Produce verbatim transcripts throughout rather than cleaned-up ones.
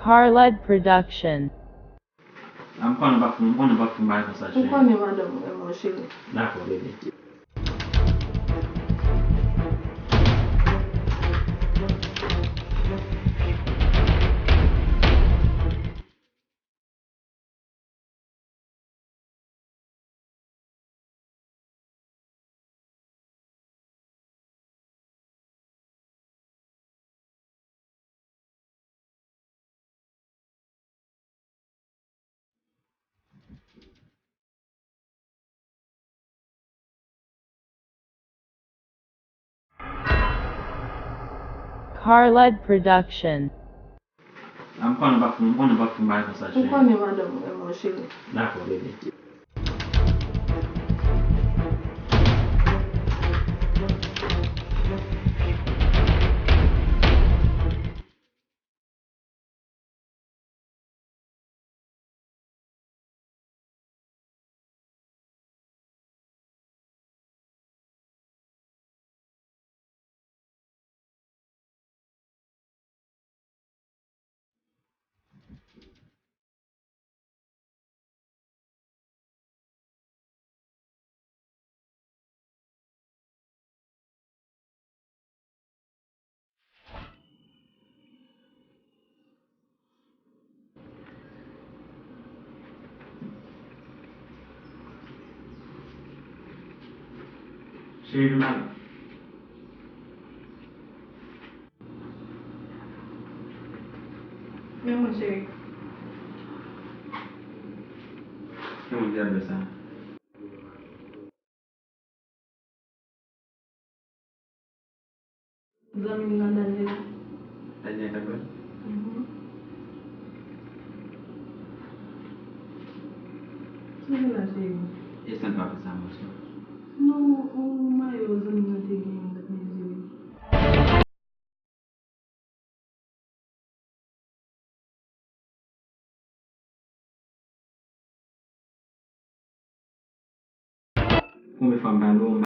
Carled Production. A, m konnen w p ap fè, m konnen w p ap fè bagay konsa, cheri. M konnen madanm ou renmen w, cheri. Dakò, bebe. Carled Production. A, m konnen w p ap fè, m konnen w p ap fè bagay konsa, cheri. M konnen madanm ou renmen w, cheri. Dakò, bebe. Cheri, vin pale. Men mwen, cheri. Ki moun ki t ap di sa? Zanmi m nan, Daniela. Daniela, vre? Mhm. Ki moun la, cheri? E sa n pa fè sa, monchè? Non, yon mayo zanmi m nan te genyen, m t ap mezire. Konbyen fwa m pale w?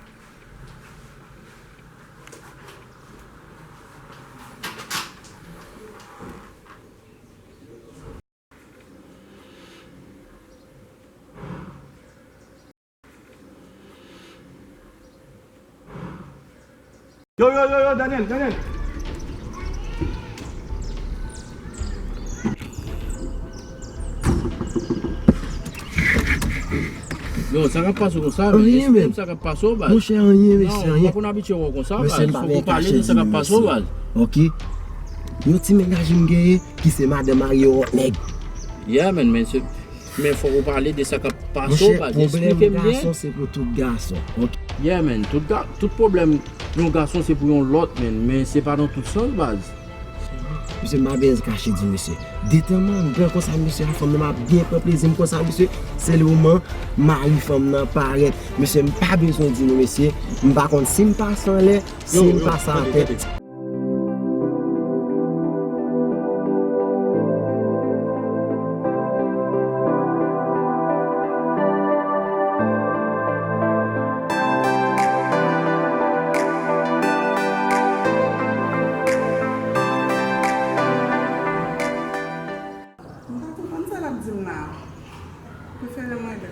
Yo, yo, yo, yo, Daniel, Daniel. Yo, sa k ap pase w konsa, men? Anyen, men. Esplike m sa k ap pase w, baz. Monchè, anyen, mesye, anyen. Non, m pa konn abitye wè w konsa, baz. Mesye, m pa gen kache di nou, mesye. Fòk ou pale de sa k ap pase w, baz. Ok. Yon ti mennaj m genyen, ki se madanm marye yon lòt nèg. Yeah, man, men se Men fòk ou pale de sa k ap pase w, baz. Monchè, pwoblèm gason se pou tout gason, ok? Yeah, man, tout ga-, tout pwoblèm yon gason se pou yon lòt, man, men se pa nan tout sans, baz. Mesye, m pa bezwen kache di, mesye. Detan m andan konsa, mesye, a fanm nan m ap byen pran plezi m konsa, mesye. Se le moman mari fanm nan parèt. Mesye, m pa bezwen di nou, mesye. M pa konn si m pase anlè, si m pase atè. M pa konprann sa l ap di m la. Prefere mwen de.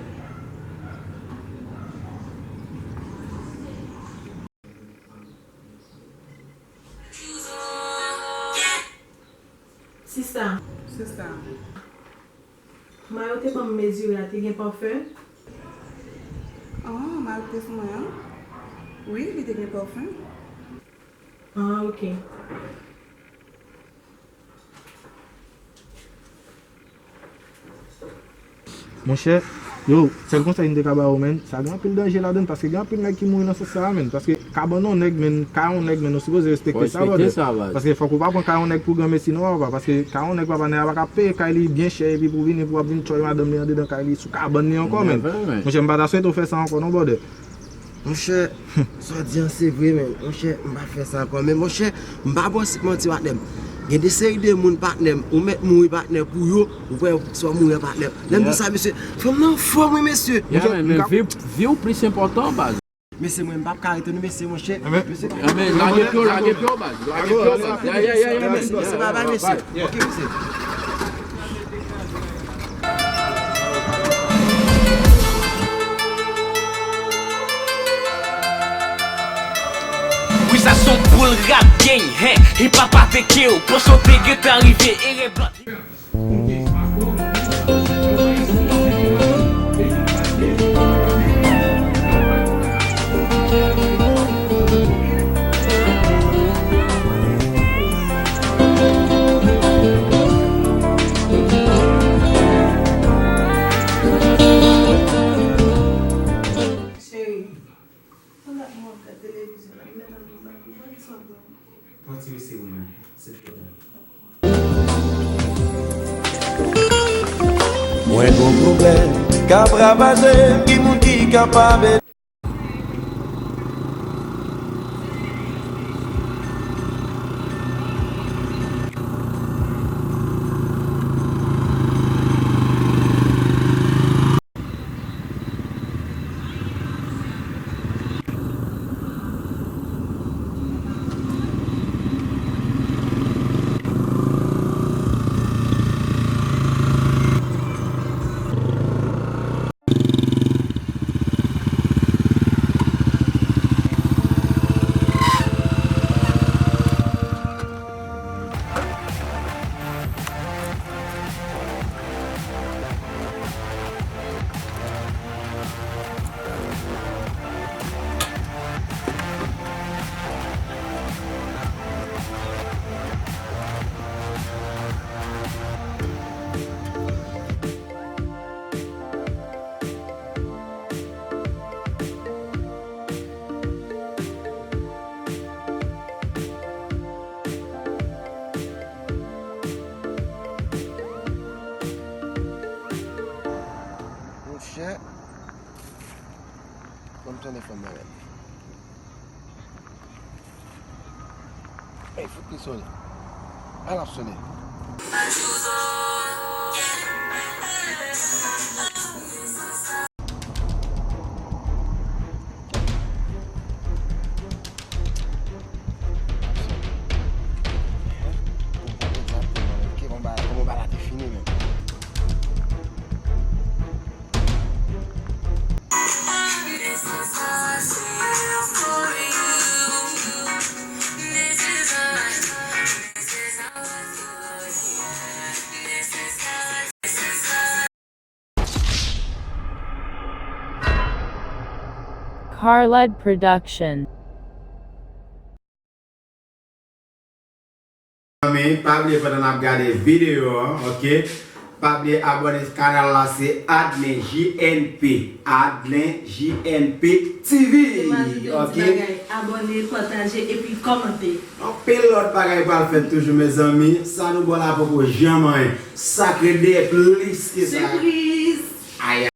Sista. Sista. Mayo te ban m mezire a te gen pafen? Ah, mayo te sou mwen an? Wi, li te gen pafen. Ah, ok. Monchè, yo, sèl konsèy m te ka ba ou, menn, sa gen anpil danje ladann, paske gen anpil nèg ki mouri nan sans sa a, menn, paske kabann yon nèg, menn, kay yon nèg, menn, ou sipoze respekte sa, brother. Paske fòk ou pa pran kay yon nèg pou granmesi non, papa, paske kay yon nèg, papa, nèg la pa ka peye kay li byen chè, epi pou vini, pou w ap vin tchòy madanm li andedan kay li, sou kabann li ankò, menn. Monchè, m pa ta swete w fè sa ankò non, brother. Monchè, sa w di an se vre, men. Monchè, m pa fè sa ankò, men monchè, m pa ba w sik manti, patnè m. Gen de seri de moun, patnè m, ou mèt mouri, patnè, pou yo, ou wè sa w mouri an, patnè m. Lè m di sa, mesye, fanm nan anfòm, wi, mesye. Yeah, men, men vi, vi w plis enpòtan, baz. Mesye, mwen, m p ap ka rete, non, mesye, monchè. Mesye, lage pye w, lage pye w, baz. Lage pye w, baz. Ya, ya, ya, ya, mesye. Mesye, babay, mesye. Ok, mesye. Full rap gang, hen, hip hop atake w, panse w te gentan rive, erè blan. Cheri, pandan nou ap gad televizyon la, nou mèt ap gad bagay, ki sa w ap gade? Yon ti mesye mwen, se pwoblèm. Mwen gon pwoblèm k ap ravaje m, ki moun ki kapab ede? Monchè, ban m tounen fò m nan men. Ey, fout li sonnen. Al ap sonnen. Ki bon bagay, ki bon bagay la te fini menm. Carlud Production. Zanmi, pa bliye pandan n ap gade videyo a, oke? Pa bliye abòne kanal la, se Adlen J N P. Adlen J N P T V, oke? Abòne, pataje, epi kòmante. Anpil lòt bagay pral fèt toujou, mezanmi. Sa nou ba w la poko janm anyen. Sa k rete plis ke sa. Sipriz! Aya.